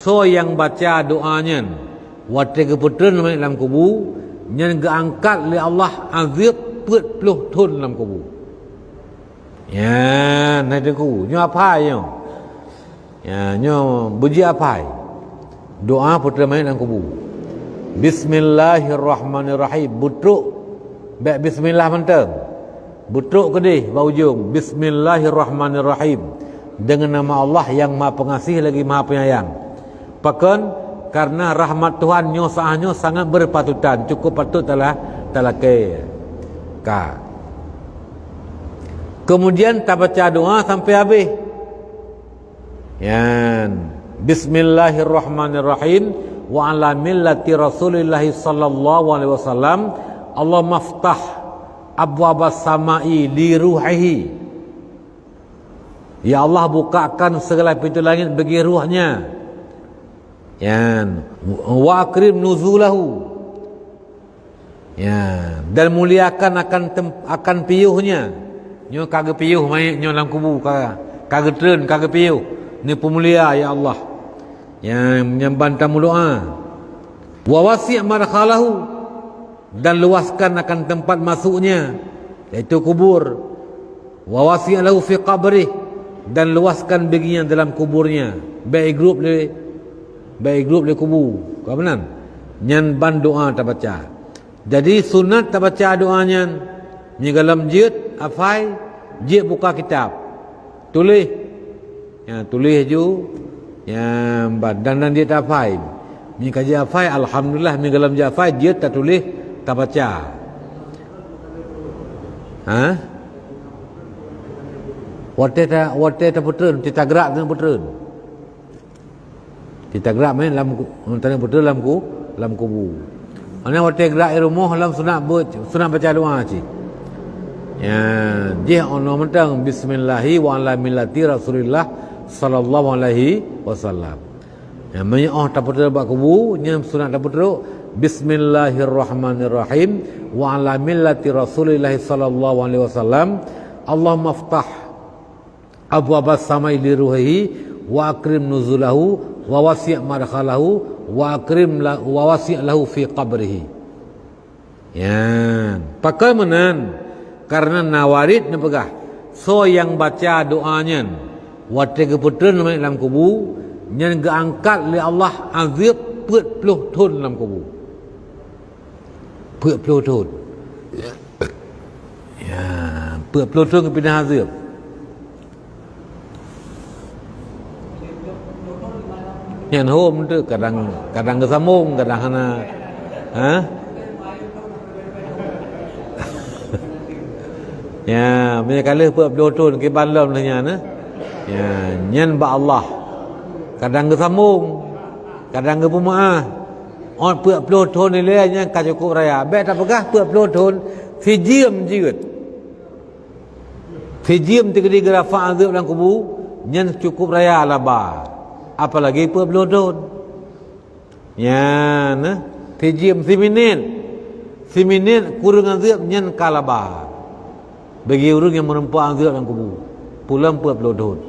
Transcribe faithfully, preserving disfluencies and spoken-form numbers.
Soe nyang baca doa nyan watée geupeutreun manyét lam kubu, nyan geuangkat lé Allah azeueb peuet ploh thon lam kubu. Nyan, hai Teungku, nyoe apai nyoe. Ya, nyoe beujiapai. Doa peutreun manyét lam kubu. Bismillahirrahmanirrahim. Beutrok, bék bismillah mantong. Beutrok keudeh bak ujong. Bismillahirrahmanirrahim. Deungon nama Allah nyang Maha Peungaséh lagi Maha Penyayang. Pakon? Karena rahmat Tuhan nyoe saát nyoe sangat berpatutan, cukup patut tala-, talakée. Ka. Kemudian tabaca doa sampai habéh. Nyan, "Bismillahirrahmanirrahim, wa ala millati Rasulillah sallallahu alaihi wasallam, Allahumma ftah abwabas samai li ruhihi." Ya Allah, bukakan segala pintu langit bagi ruhnya. Nyan, "Wa akrim nuzulahu." Ya, dan muliakan akan tem-, akan piôhnya. Nyoe ka geupiôh manyét nyoe lam kubu, ka, ka geutreun, ka geupiôh. Neupeumulia, ya Allah. Ya, nyan ban tameudoa. "Wa wasi' madkhalahu," dan luaskan akan tempat masuknya, yaitu kubur. "Wa wasi' lahu fi qabrih," dan luaskan bagi nyan dalam kuburnya. Bék igrôp lé, bék igrôp lé kubu. Ka meunan. Nyan ban doa tabaca. Jadi sunat tabaca doa nyan, meunyo gohlom jeuet hafai, jeuet buka kitab. Tuléh. Ya, tuléh ju. Ya, ban, dan, dan jeuet hafai. Meunyo ka jeuet hafai, alhamdulillah, meunyo gohlom jeuet hafai, jeuet tatuléh, tabaca. Ha? Watée ta-, watée tapeutreun, titagrak keuneuk peutreun. Titagrak manyét lam ku-, taneuk peutreun lam ku-, lam kubu. Hana watée grak i rumoh lam sunat beuet, sunat baca doa cit. Ya, jih ono mantong, "Bismillahi wa ala millati Rasulillah sallallahu alaihi wasallam." Ya, meunyo óh tapeutreun bak kubu, nyan sunat tapeutreun, "Bismillahirrahmanirrahim, wa ala millati Rasulillah sallallahu alaihi wasallam, Allahumma ftah abwabas samai li ruhihi, wa akrim nuzulahu, wa wasi' madkhalahu, wa akrim la-, wa wasi' lahu fi qabrihi." Nyan, pakon meunan? Karena na waréd neupeugah, soe nyang baca doa nyan watée geupeutreun manyét lam kubu, nyan geuangkat lé Allah azeueb peuet ploh thon lam kubu. Peuet ploh thon. Ya, peuet ploh thon geupinah azeueb. Nyan hom tu, kadang, kadang geusambong, kadang hana. Ha? Ya, meunyo ka lheueh peuet ploh thon, kiban lom lheueh nyan, eh? Ya, nyan bak Allah. Kadang geusambong, kadang geupeumeuáh. Ôt peuet ploh thon ilée nyan ka cukup raya. Bék tapeugah peuet ploh thon, sijeuem jeuet. Sijeuem teukeudi geurafa azeueb lam kubu, nyan cukup raya laba. Apalagi peuet ploh thon. Nyan, eh, sijeuem siminét. Siminét kureueng azeueb nyan ka laba. Bagi ureuëng nyang meurumpok azeueb lam kubu. Pulang peuet ploh thon.